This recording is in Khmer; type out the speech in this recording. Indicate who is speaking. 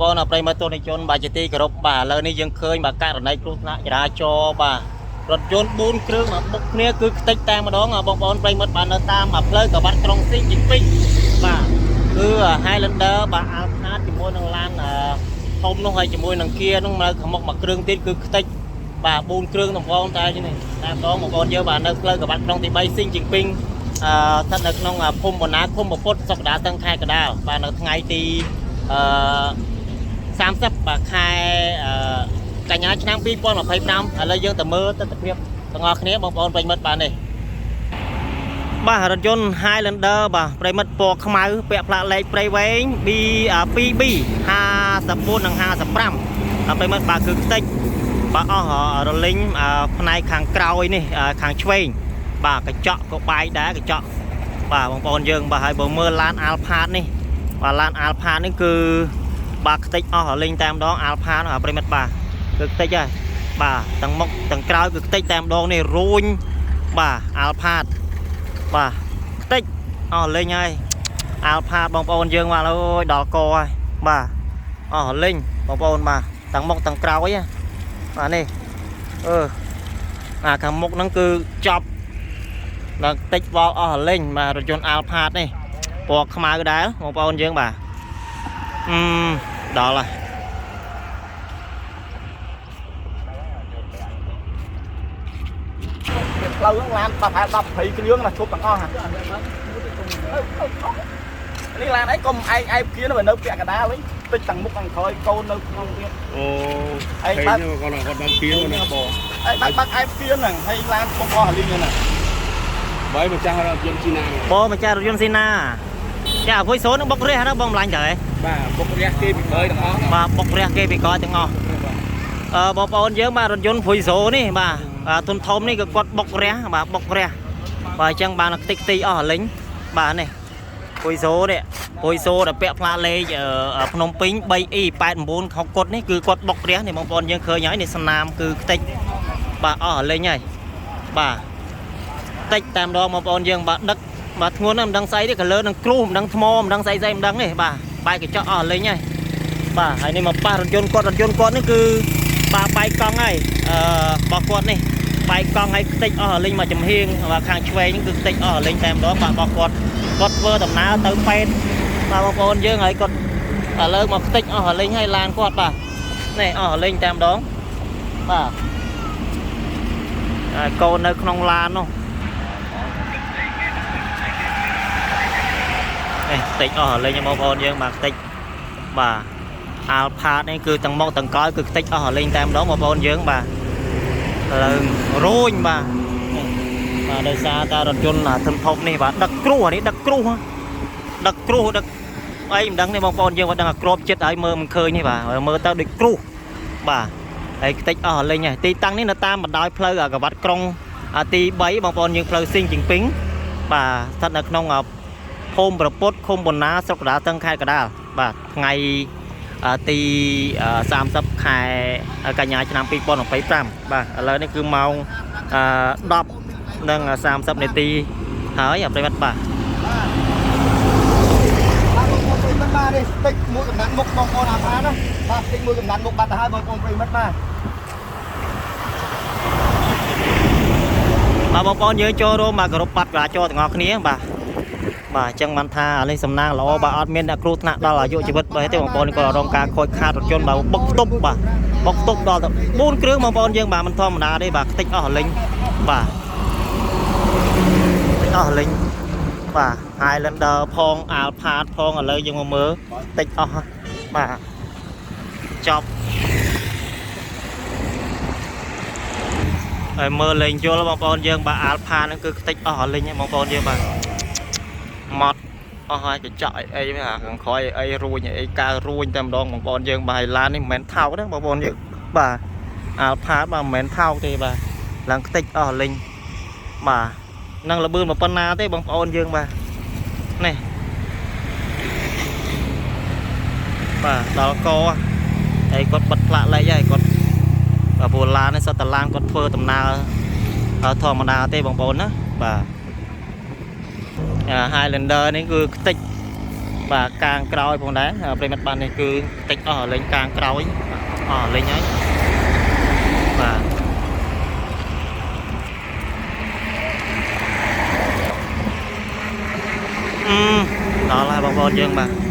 Speaker 1: បងប្រិយមិត្តទស្សនិកជនបាទជាទីគោរពបាទឥឡូវនេះយើងឃើញបាទករណីគ្រោះថ្នាក់ចរាចរណ៍បាទរថយន្ត4គ្រឿងមកបុកគ្នាគឺខ្ទេចតែម្ដងបងប្អូនប្រិយមិត្តបាទនៅតាមផ្លូវក្រវ៉ាត់ក្រុងស៊ីងជីងពីងបាទគឺ Highlander បាទ Alphard ជាមួយនឹងឡានធំនោះហើយជាមួយនឹង Kia នោះនៅខាងមុខមួយគ្រឿងទៀតគឺខ្ទេចបាទ4គ្រឿងតំបងតែនេះតែម្ដងបងប្អូនយើងបាទនៅផ្លូវក្រវ៉ាត់ក្រុងទី3ស៊ីងជីងពីងអឺស្ថិតនៅក្នុងភូមិបណ្ណាឃុំពពុទ្ធសុកដាស្ទឹងខេត្តកណ្ដាលបាទនៅថ្ងៃទីអឺ 30បាទខែអឺកញ្ញាឆ្នាំ2025ឥឡូវយើងទៅមើលទស្សនវិជ្ជាទាំងអស់គ្នាបងប្អូនប្រិយមិត្តបាទនេះបាទរថយន្ត Highlander បាទប្រិយមិត្តពណ៌ខ្មៅពាក់ផ្លាកលេខព្រៃវែង B 2B 54និង55បាទប្រិយមិត្តបាទគឺខ្ទេចបាទអស់រលីងផ្នែកខាងក្រោយនេះខាងឆ្វេងបាទកញ្ចក់ក៏បែកដែរកញ្ចក់បាទបងប្អូនយើងបាទហើយបើមើលឡាន Alphard នេះបាទឡាន Alphard នេះគឺ បាទខ្ទេចអស់លេងតែម្ដង Alphard ប្រិយមិត្តបាទគឺខ្ទេចហើយបាទទាំងមុខទាំងក្រោយគឺខ្ទេចតែម្ដងនេះរួញបាទ Alphard បាទខ្ទេចអស់លេងហើយ Alphard បងប្អូនយើងបាទអើយដល់កហើយបាទអស់លេងបងប្អូនបាទទាំងមុខទាំងក្រោយបាទនេះអឺអាខាងមុខហ្នឹងគឺចប់ដល់ខ្ទេចវល់អស់លេងបាទរថយន្ត Alphard នេះពណ៌ខ្មៅដែរបងប្អូនយើងបាទអឺដល់ហើយ
Speaker 2: ផ្លូវហ្នឹងឡានប្រហែល10 20គ្រឿងណាឈប់ទាំងអស់ហ่ะនេះឡានអីកុំឯងឯងគៀនបើនៅពាក់កណ្ដាលវិញតិចទាំងមុខទាំងក្រោយកូននៅក្នុងទៀត
Speaker 3: អូ
Speaker 2: ឯងបើក
Speaker 3: គាត់គាត់បានគៀនណាបង
Speaker 2: ឯងបើកបើកឯងគៀនហ្នឹងហើយឡានពុកអស់អាលីងហ្នឹង
Speaker 3: បើម្ចាស់រថយន្តជីណា
Speaker 1: បងម្ចាស់រថយន្តស៊ីណាចាអភុយសូននឹងបុករះណាបងម្លាញ់ទៅហ៎
Speaker 3: បាទបុករះគេពីក្រោយទាំងអស់
Speaker 1: បាទបុករះគេពីក្រោយទាំងអស់អឺបងប្អូនយើងបាទរថយន្តភុយសូនេះបាទបាទធុនធំនេះគឺគាត់បុករះបាទបុករះបាទអញ្ចឹងបានខ្ទេចខ្ទីអស់អាលិញបាទនេះភុយសូនេះភុយសូដែលពាក់ផ្លាកលេខភ្នំពេញ 3E 89ខុកគាត់នេះគឺគាត់បុករះនេះបងប្អូនយើងឃើញហើយនេះស្នាមគឺខ្ទេចបាទអស់អាលិញហើយបាទខ្ទេចតែម្ដងបងប្អូនយើងបាទដឹកបាទធ្ងន់ណាស់មិនដឹងស្អីទេកលើនឹងគ្រូមិនដឹងថ្មមិនដឹងស្អីស្អីមិនដឹងទេបាទបែកកញ្ចក់អស់អាលិញហើយ បាទហើយនេះមកប៉ះរថយន្តគាត់រថយន្តគាត់នេះគឺបាទបែកកង់ហើយអឺរបស់គាត់នេះបែកកង់ហើយខ្ទេចអស់រលីងមកចំហៀងបាទខាងឆ្វេងហ្នឹងគឺខ្ទេចអស់រលីងតែម្ដងបាទរបស់គាត់គាត់ធ្វើដំណើរទៅពេទ្យបាទបងប្អូនយើងហើយគាត់ឥឡូវមកខ្ទេចអស់រលីងហើយឡានគាត់បាទនេះអស់រលីងតែម្ដងបាទហើយកូននៅក្នុងឡាននោះនេះខ្ទេចអស់រលីងបងប្អូនយើងបាទខ្ទេចបាទ Alphard នេះគឺទាំងមុខទាំងក្រោយគឺខ្ទេចអស់រលេងតែម្ដងបងប្អូនយើងបាទឡើងរួញបាទនេះបាទដោយសារតែរថយន្តអាធំធំនេះបាទដឹកគ្រោះអានេះដឹកគ្រោះហ៎ដឹកគ្រោះដឹកអីមិនដឹងទេបងប្អូនយើងបាទដឹងអាក្របចិត្តហើយមើលមិនឃើញនេះបាទមើលទៅដូចគ្រោះបាទហើយខ្ទេចអស់រលេងហើយទីតាំងនេះនៅតាមបណ្ដោយផ្លូវអាក្រវ៉ាត់ក្រុងអាទី3បងប្អូនយើងផ្លូវស៊ីងជីងពីងបាទស្ថិតនៅក្នុងភូមិប្រពុតឃុំបណ្ណាស្រុកកណ្ដាលស្ទឹងខេត្តកណ្ដាលបាទថ្ងៃ ទី30ខែកញ្ញាឆ្នាំ2025បាទឥឡូវនេះគឺម៉ោង10និង30នាទីហើយប្រិយមិត្តបាទ
Speaker 2: បាទបងប្អូនប្រិយមិត្តបាទនេះតិចមួយកំណាត់មុខបងប្អូនអាផាណាបាទតិចមួយកំណាត់មុខបាត់ទៅហើយបងប្អូនប្រិយមិត្តបាទ
Speaker 1: បាទបងប្អូនយើងចូលរួមបាទគោរពបាត់ចរាចរណ៍ទាំងអស់គ្នាបាទបាទអញ្ចឹងបានថានេះសំណាងល្អបាទអត់មានអ្នកគ្រោះថ្នាក់ដល់អាយុជីវិតបើទេបងប្អូនក៏រងការខូចខាតរថយន្តបាទបុកទប់បាទបុកទប់ដល់ទៅ4គ្រឿងបងប្អូនយើងបាទមិនធម្មតាទេបាទខ្ទេចអស់លិញបាទខ្ទេចអស់លិញបាទ Highlander ផង Alphard ផងឥឡូវយើងមកមើលខ្ទេចអស់បាទចប់ហើយមើលលេងយល់បងប្អូនយើងបាទ Alphard ហ្នឹងគឺខ្ទេចអស់លិញហ្នឹងបងប្អូនយើងបាទម៉ត់អស់ហើយកញ្ចក់អីអីហ្នឹងអាខាងក្រោយអីរួញអីកើរួញតែម្ដងបងប្អូនយើងបាទហើយឡាននេះមិនមែនថោកទេបងប្អូនយើងបាទ Alphard បាទមិនមែនថោកទេបាទឡើងខ្ទេចអស់លិញបាទនឹងលបឿនមកប៉ុណ្ណាទេបងប្អូនយើងបាទនេះបាទដល់កហើយគាត់បិទផ្លាកលេខហើយគាត់បាទព្រោះឡាននេះសុទ្ធតែឡានគាត់ធ្វើដំណើរធម្មតាទេបងប្អូនណាបាទអា Highlander នេះគឺខ្ទេច បាទកាងក្រោយផងដែរប្រិមិត្តបាននេះគឺតិចអស់លេងកាងក្រោយអស់លេងហើយបាទអឺដល់ហើយបងប្អូនយើងបាទ។